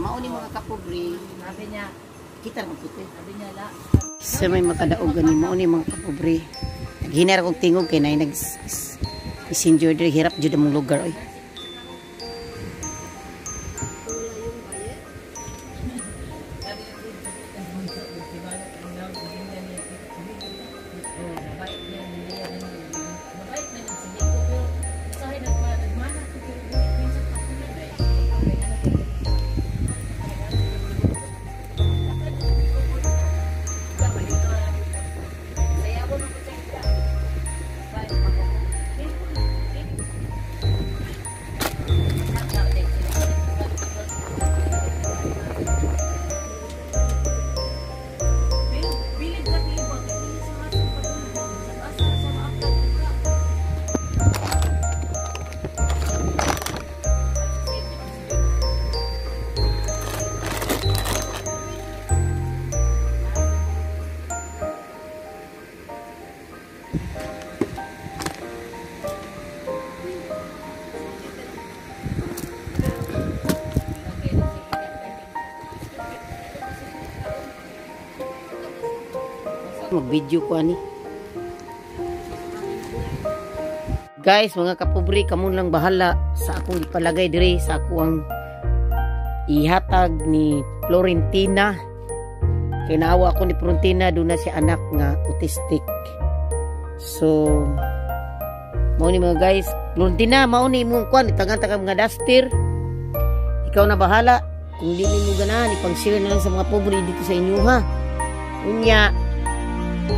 Mao ni mga kapobre. Sabi niya, Kita ra man eh. sabi niya la. Sa may makadaog gani mao ni mga kapobre. Naghinar kog tingog kay nay nag messenger diri, hirap jud among lugar oy. Mabait niya, hindi yan, ano, mabait na yun si Nico, pero usahay nagmana ko, pero minsan pakulit eh. Pero bilib ka tiba, kaya sa hasang pagulong, sa asa sa maaplan ka. Mag-video ko ani. Guys, mga kapobre, kamo lang bahala sa akong ipalagay diri sa ako ang ihatag ni Florentina. Kay naawa ako ni Florentina, doon na siya anak nga autistic. So, mao ni mga guys, Florentina, mao ni imong kwan, itangan-tagan mga duster. Ikaw na bahala. Kung di mo ganahan, ipang-share na lang sa mga pobre dito sa inyo ha. Unya,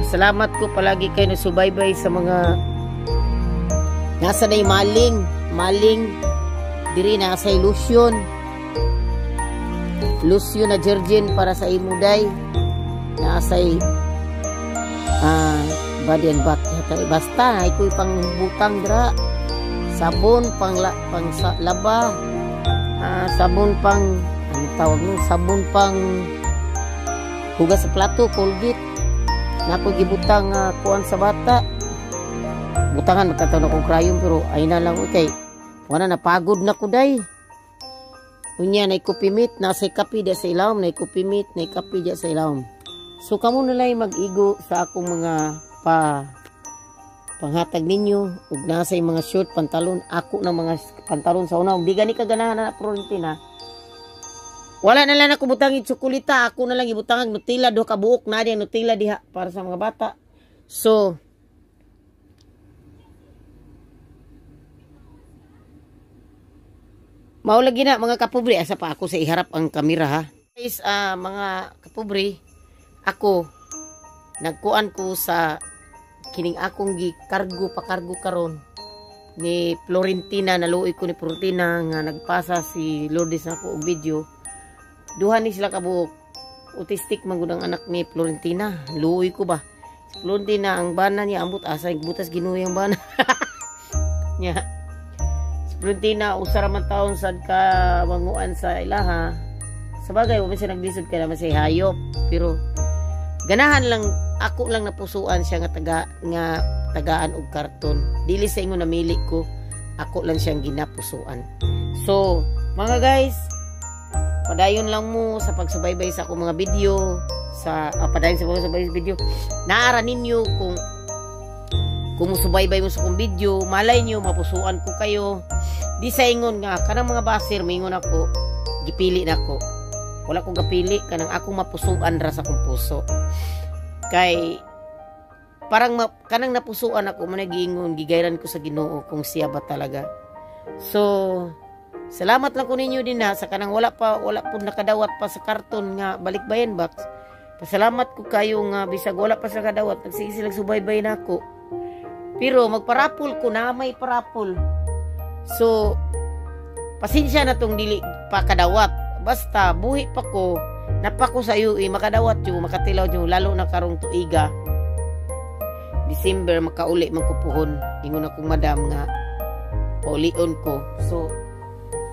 salamat ko palagi kayo nasubaybay sa mga nasa na maling, maling diri nasa ilusyon. Lusyon na Jerjen para sa imuday. Nasa body and back. Basta ay ko'y pangbutang dira. Sabon pang pang sa, laba. Sabon pang ano tawag nun? Sabon pang hugas sa plato, Colgate. Nako gibutang kuan sa bata. Butangan magkataon akong crayon pero ay na lang okay. Wala napagod na ko day. Unya nay kopimit nasa kape di sa ilawom, nay kopimit nay kape di sa ilawom. So kamo na lang mag-igo sa akong mga panghatag ninyo ug nasa mga short pantalon, ako ng mga pantalon sa una. Di gani ka ganahan na Florentina. Wala na lang ako butang tsokolita, ako na lang ibutang ang Nutella, duha ka buok na diha Nutella diha para sa mga bata. So mao lagi na mga kapobre, asa pa ako sa iharap ang kamera ha. Guys, mga kapobre, ako nagkuan ko sa kining akong gikargo pakargo karon ni Florentina, naluoy ko ni Florentina nga nagpasa si Lourdes na ako og video. Duha ni sila kabuok. Autistic man gud ang anak ni Florentina. Luoy ko ba? Si Florentina ang bana niya ambot asa butas Ginoo ang bana. Nya. Si Florentina usa ra man taon sad ka manguan sa ilaha. Sabagay wa man siya naglisod kay naman siya hayop, pero ganahan lang ako lang napusuan siya nga tagaan og karton. Dili sa ingon namili ko, ako lang siyang ginapusuan. So, mga guys, padayon lang mo sa pagsubaybay sa akong mga video, sa padayon sa pagsubaybay sa video. Naara ninyo kung musubaybay mo sa akong video, malay nyo mapusuan ko kayo. Di sa ingon nga kanang mga baser mingon ako, gipili nako. Wala ko gapili kanang akong mapusuan ra sa akong puso. Kay parang kanang napusuan ako man nagiingon, gigayran ko sa Ginoo kung siya ba talaga. So salamat lang ko ninyo din ha, sa kanang wala po nakadawat pa sa karton nga balikbayan box. Pasalamat ko kayo nga bisag wala pa sa kadawat, nagsige silang subaybay nako. Pero magparapol ko na may parapol. So pasensya na tong dili pa kadawat. Basta buhi pa ko, napako sa iyo makadawat yo, makatilaw yo, lalo na karong tuiga. December makauli man ko puhon. Ingon akong madam nga paulion ko. So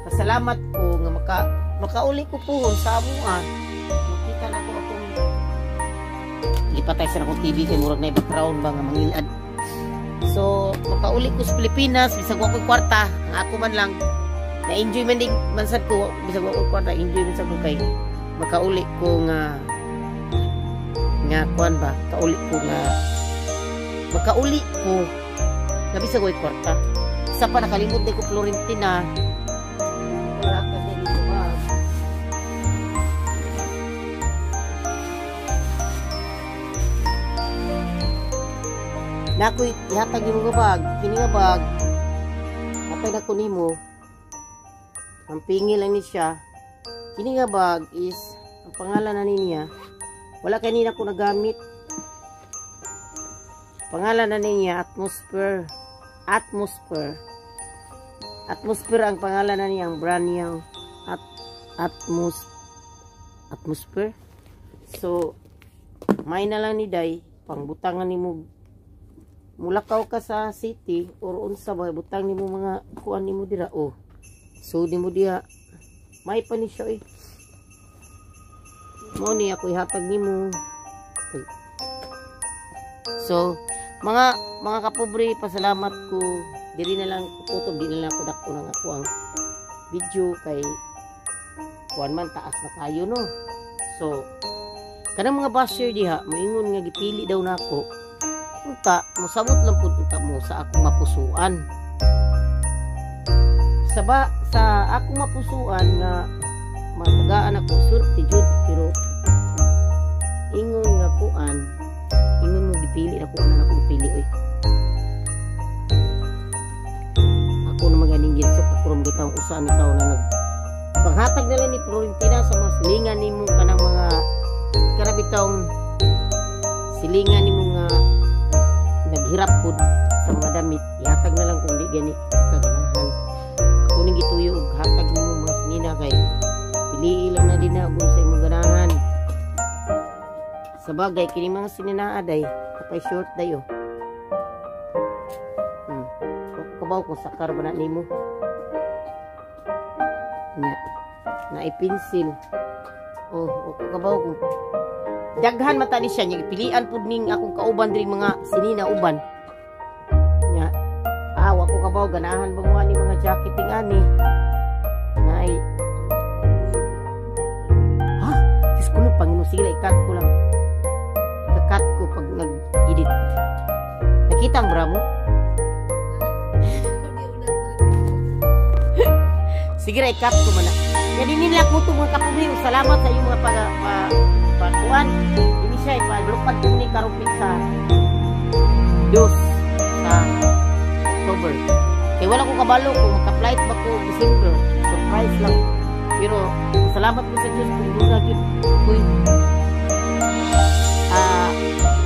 pasalamat ko nga makauli ko puhon sa amoa. Makita na ko akong gipatay sa akong TV kay murag na background ba nga mangilad. So makauli ko sa Pilipinas bisag wa koy kwarta, ang ako man lang Na-enjoy man din man sad ko bisag wa ko kwarta, enjoy man sad ko kay makauli ko nga nga kuan ba, kauli ko nga makauli ko nga bisag way kwarta. Isa pa, nakalimot din ko Florentina. Wala ka dito ba? Nakoy ihatag nimo nga bag, kini nga bag. Hatag nako nimo. Ang pingi lang ni siya. Kini nga bag is ang pangalan na niya. Wala kanina ko nagamit. Pangalan na niya Atmosphere. Atmosphere. Atmosphere ang pangalan na niya, ang brand niya. Atmosphere. So may na lang ni Day pangbutangan nimo, mulakaw ka sa city or unsa ba, butang nimo mga kuan nimo dira, oh. So nimo diha may pa ni siya eh. Mo ni ako ihatag nimo. So mga kapobre, pasalamat ko. Diri na lang kutob, di na lang ko dako ng ako ang video kay kuan man, taas na kayo, no. So kanang mga basher diha moingon nga gipili daw nako. Unta mosabot lang pud unta mo sa akong mapusuan. Sa akong mapusuan nga matagaan ako, swerte jud, pero ingon nga kuan, ingon mo gipili ako, ana na akong pili oy. Ako na maganing ginsok, ako ra magitaw usa ni tawo na nag panghatag na lang ni Florentina sa mga silingan nimo kanang mga karabitong silingan nimo nga naghirap pud sa mga damit, ihatag na lang kung di gani kaganahan. Ako ning gituyo og hatag nimo mga sinina kay pili lang na din na kung sa imong ganahan. Sa bagay kini mga sinina aday kapay short dayo. Kabaw kung sakar ba na nimo. Nya, naipinsil. Oh, kabaw kung daghan mata ni siya, nya pilian pud ning akong kauban diri mga sinina uban. Nya, wa ko kabaw ganahan ba mo ani mga jacketing ani. Nay. Ha? Diyos ko no, Panginoon, sige lang, i-cut ko lang. I-cut ko pag nag-edit. Nakita ang bra mo? Sige ra, i-cut ko man na. Yan din nila ko itong mga kapobre. Salamat sa iyong mga pagkuhan. Hindi siya, ipaglupad ko ni karupit sa Diyos sa October. Kaya wala ko kabalo kung maka-flight ba ko December. Surprise lang. Pero salamat ko sa Diyos kung doon na yun. Kuy,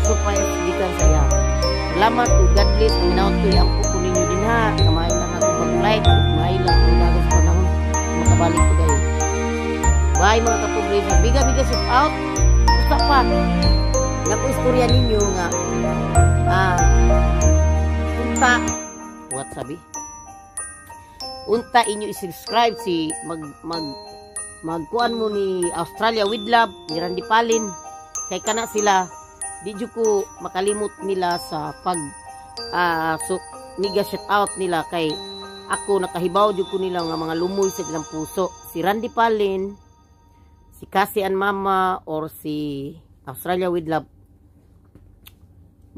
surprise gikan sa iya. Salamat to God bless. Manginawat ko yung ko ninyo din ha. Kamain lang ako pag-flight. Kumain lang kung dagas panahon. Makabalik ko dahil. Bye mga kapobre. Biga-biga shout out. Usa pa. Naku istorya ninyo nga unta what sabi? Unta inyo i-subscribe si magkuan mo ni Australia with Love ni Randy Palin. Kay kana sila di jud ko makalimot nila sa pag so mega shout out nila kay ako nakahibaw jud ko nila nga mga lumoy sa ilang puso. Si Randy Palin, si Cassie and Mama, or si Australia with Love.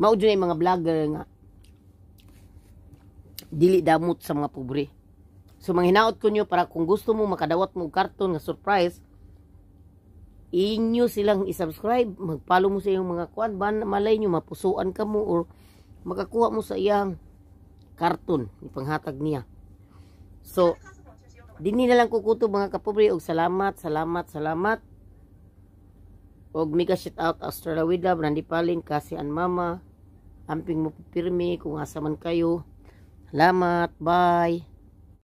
Mao jud na mga vlogger nga dili damot sa mga pobre. So manghinaot ko nyo para kung gusto mo makadawat mo karton nga surprise, inyo silang i-subscribe, mag-follow mo sa iyong mga kuan, ban malay nyo mapusuan ka mo or makakuha mo sa iyang karton ipanghatag niya. So dinhi na lang kukutob mga kapobre og salamat, salamat, salamat. Og mega shout out Australia with Love, Randy Palin, Cassie and Mama. Amping mo pirmi kung asa man kayo. Salamat, bye.